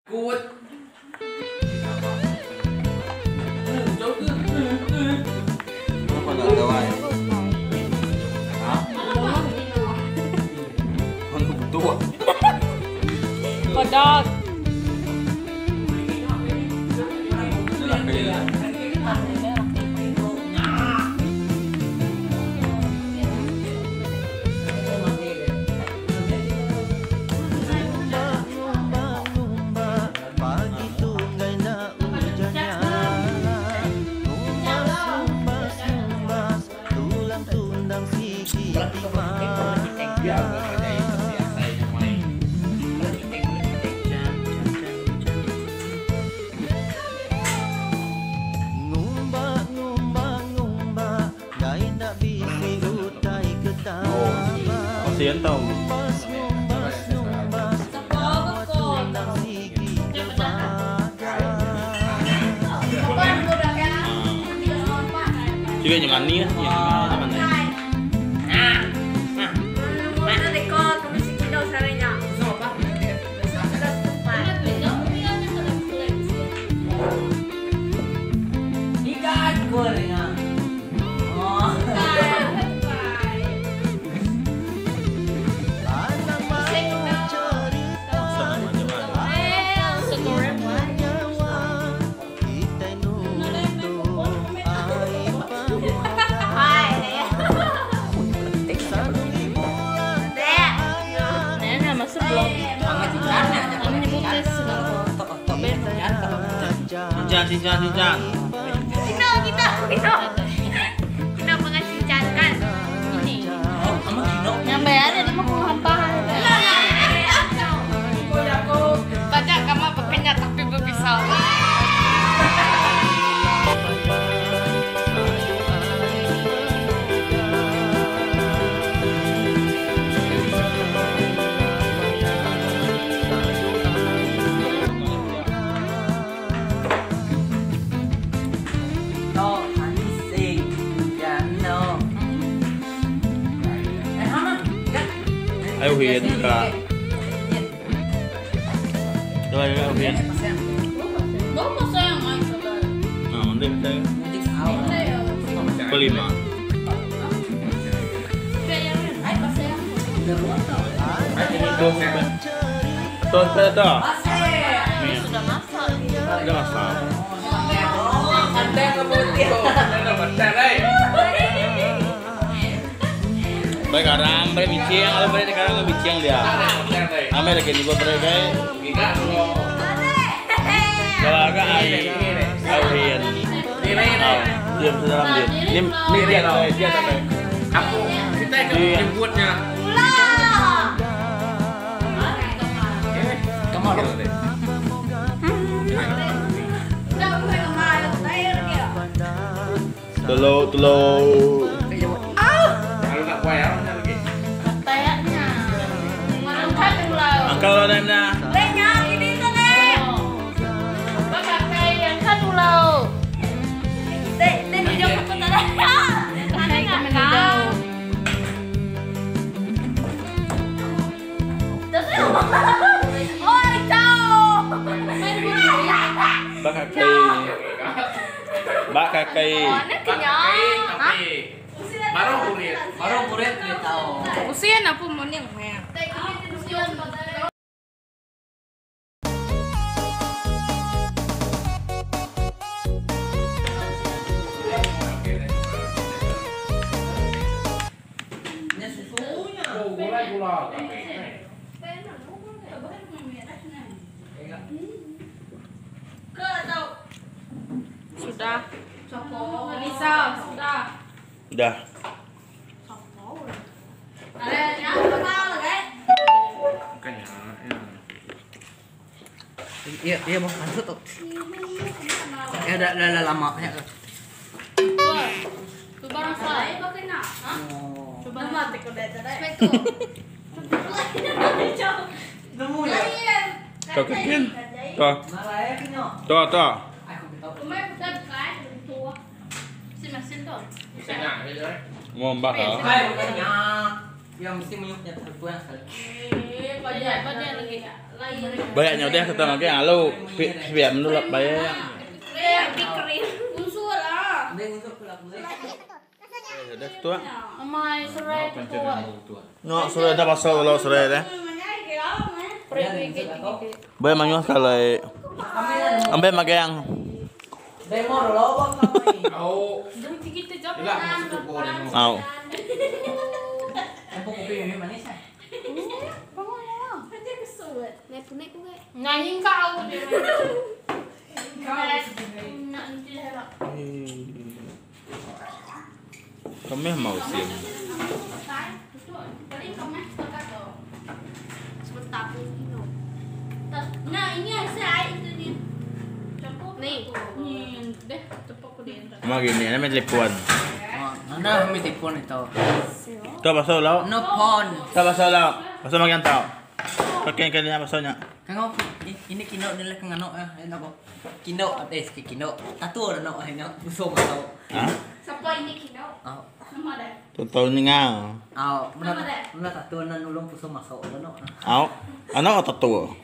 Kut. Hot dog. Juga nyaman ni lah. Nyaman ni. Cincang, cincang, cincang. Kita, kita, kita. Kita kan? Ini. Yang bayar ada mau hampahan. Banyak kamu bekerja tapi berpisah. Ayo Huyền cả. Rồi ayo Huyền. Nah, nanti kita kelima. Tuh, tuh, tuh. Sudah masak. Sudah masak. Baik garam, baik bicing, kalau baik sekarang bicing dia. Ambil lagi di bawah baik. Kalau agak air, air. Diam dalam dia. Ini ini dia dia sampai. Aku kita jemputnya. Kamu Telur telur. Angkat lo na. Lenya ini kan eh. Bakal kayak angkat ulau. Dek, dek di jauh aku tak ada. Ada nggak? Ôi chào. Bác kaki. Bác kaki. Baru kurit. Baru kurit ni tahu. Usia apa mau ni? Ini susunya. Gula gula. Sudah. Lisa, sudah. Dah. Iya, iya mau masuk tuh. Ya dah dah lama ya. Tu barang saya. Coba mati kau dah tadi. Kau kekin. Toh. Toh, toh. Ngon ba hả? Bayak nya udah serta makai alu sebiak menulak bayak. Udah tua. No sudah dah pasal kalau sudah dah. Bayak mayuh sekali. Ambil makai yang. Au. Kami mau sim. Nama gini, nama telefon. Mana kami telefon itu? Tu pasal lau. No phone. Tu pasal lau. Pasal makan tau. Pakai kali apa pasalnya? Kangau ini kino ni lah kangano eh ano ko. Kino ada sikit kino. Tatu ada no eh no. Busung atau. Ha? Siapa ini kino? Oh. Nama ada. Tahu ni ngau. Aw, mana mana tatu na nulung pusung masuk ada no. Aw. Ano tatu?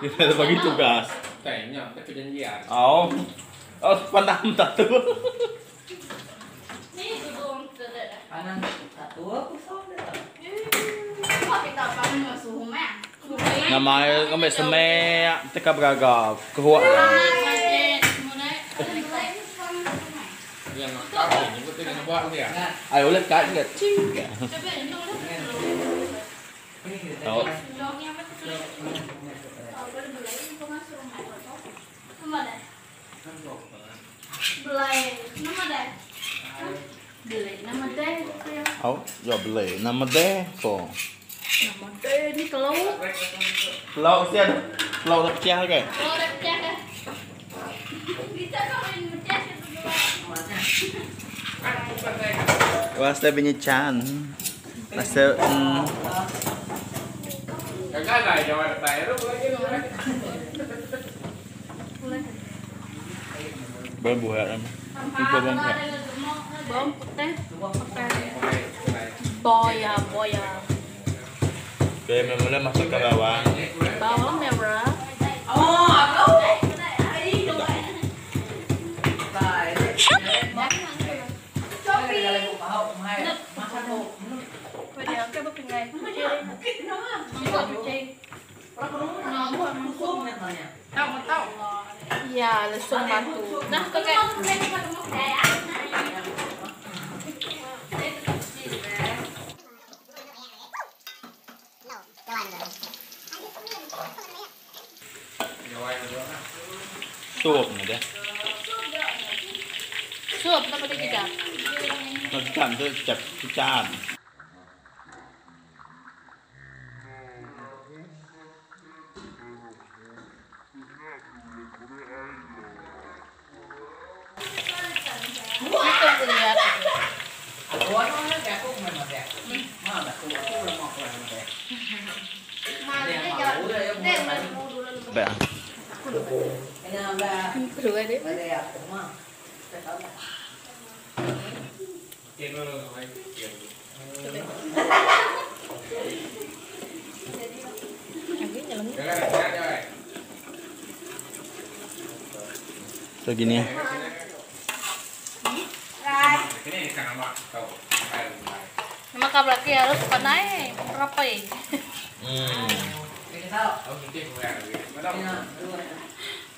Dia bagi tugas. Tanya, ada perjanjian. Oh. Oh, pandang tatu. Panan tatu aku dah. Nama kami semek teka beragam kehuak. Yang nak tahu ni betul kena buat dia. Ayo boleh kat ke? Tahu. Oh, ya beli. Nama deh ko. Nama deh ni telur. Telur sian. Telur dah pecah ke? Telur dah pecah ke? Wah, saya bunyi chan. Masa Kakak lah jawab saya tu lagi. Bawang buah. Bawang buah. Bawang putih. Boya, boya. Oke, mula masuk ke bawang. Bawang merah. Oh, aku. Ya, lesung batu. Nah, pakai. Suap ni dia. Suap nak boleh kita. Nak jam tu jap jam. So gini ya. Nama lagi harus panai rapai.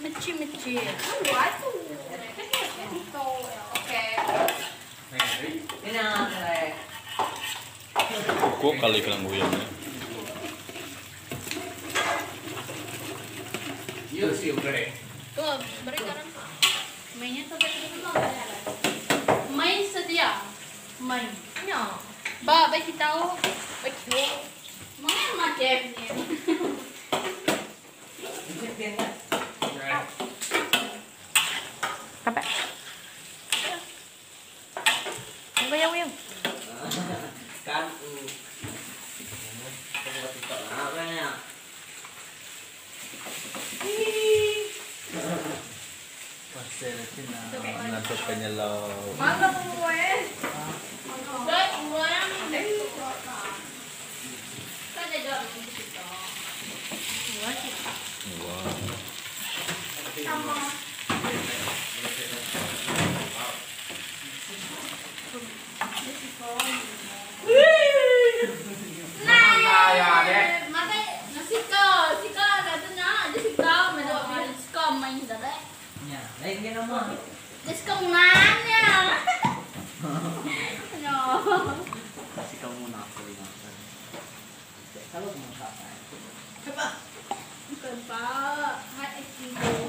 Meci meci. Kok kali kelang goyangnya? Iya sih udah deh. Tuh beri garam. Mainnya sampai main sedia. Main. Ya. Ba, bagi tahu, bagi tahu. Mana macam ni? Apa? Goyang goyang. Kan. Ngantuk ke nyelok.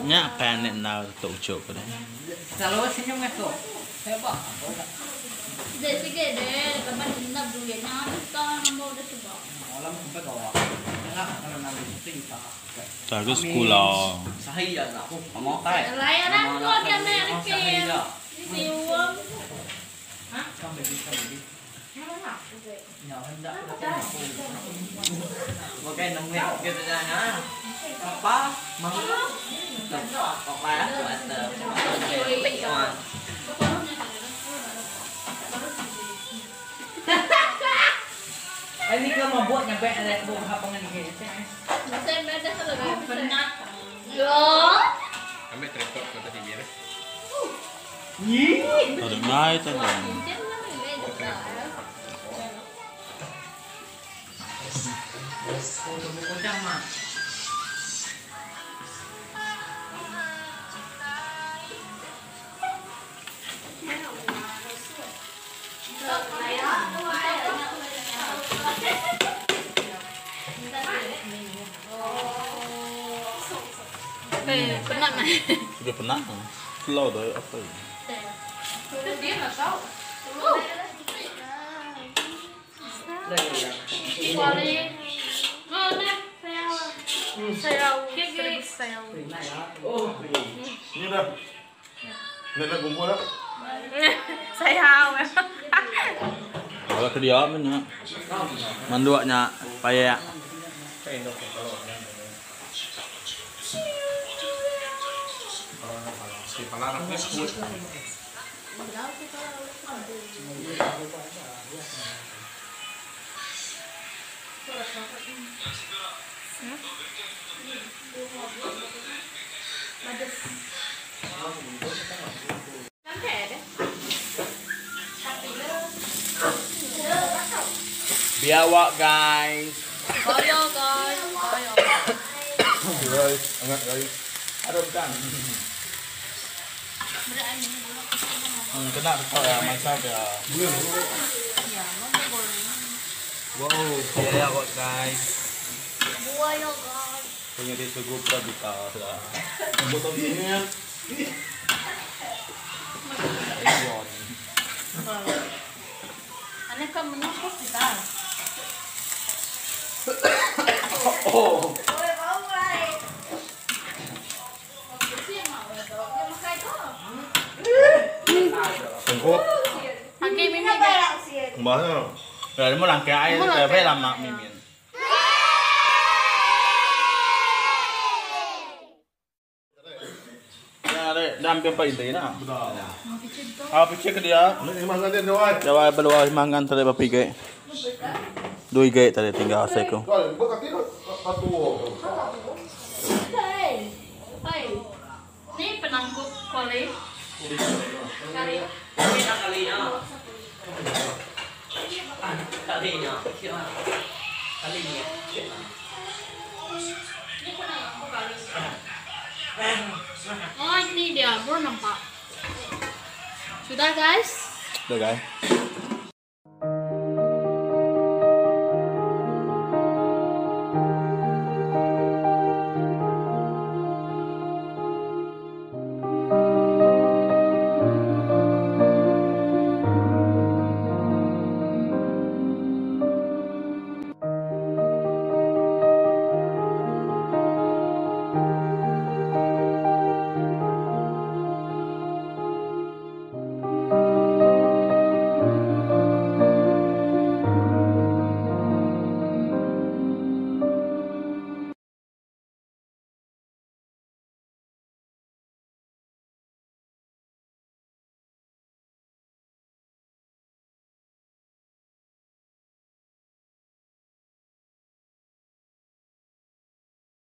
Nya panik enggau tu uchu ku deh. Tagu sekula. Ambil tripod kau tadi biar. Ada ngai tu. Penat mah. Sudah penat. Slow dah apa ini? Ni dah. Nak nak kumpul dah. Saya. Kalau ke dia mana? Manduaknya payak. Biawak guys. Ayo guys. Ayo. Guys, angat guys. Aduh kan. Kena betul ya, mantap ya. Wow, biawak guys. Buaya guys. Punya dia sugu prabita sudah. Botol ni. Ayon. Aneh kan menunggu kita. Oh. Tengok. Okey, mimi. Mana? Rồi muốn làm cái ai phải làm mặt miền miền. Ya, đây, đang biar pa ini nah. Ah, pikir ke dia. Ni makan dia jawab. Jawab berluar mangan tadi bapi ke. Dui ke tadi tinggal saya ko. Kau buka kaki satu. Hei. Hei. Ni penangkup kuali. Kali. Ni penangkup kali. Oh, ini dia baru nampak. Sudah guys. Dah guys.